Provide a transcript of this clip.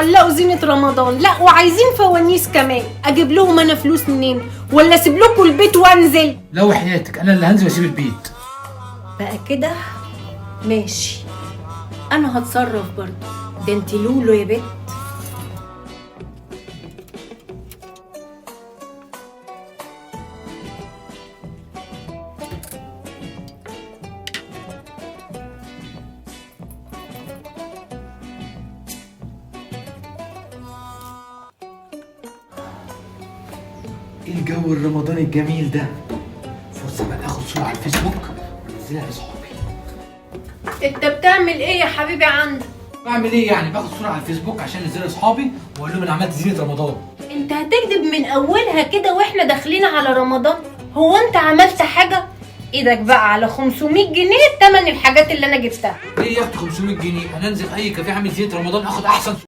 يعلقوا زينة رمضان، لا وعايزين فوانيس كمان. اجيب لهم انا فلوس منين؟ ولا اسيب لكم البيت وانزل؟ لا وحياتك انا اللي هنزل واسيب البيت. بقى كده ماشي، انا هتصرف برضه. ده انت لولو يا بت. ايه الجو الرمضاني الجميل ده؟ فرصة بقى اخد صوره على الفيسبوك وانزلها لاصحابي. انت بتعمل ايه يا حبيبي عندك؟ بعمل ايه يعني؟ باخد صوره على الفيسبوك عشان انزلها لاصحابي واقول لهم انا عملت زينة رمضان. انت هتكذب من اولها كده واحنا داخلين على رمضان؟ هو انت عملت حاجة؟ ايدك بقى على 500 جنيه تمن الحاجات اللي انا جبتها. ليه يا اختي 500 جنيه؟ انا انزل اي كافيه اعمل زينة رمضان اخد احسن.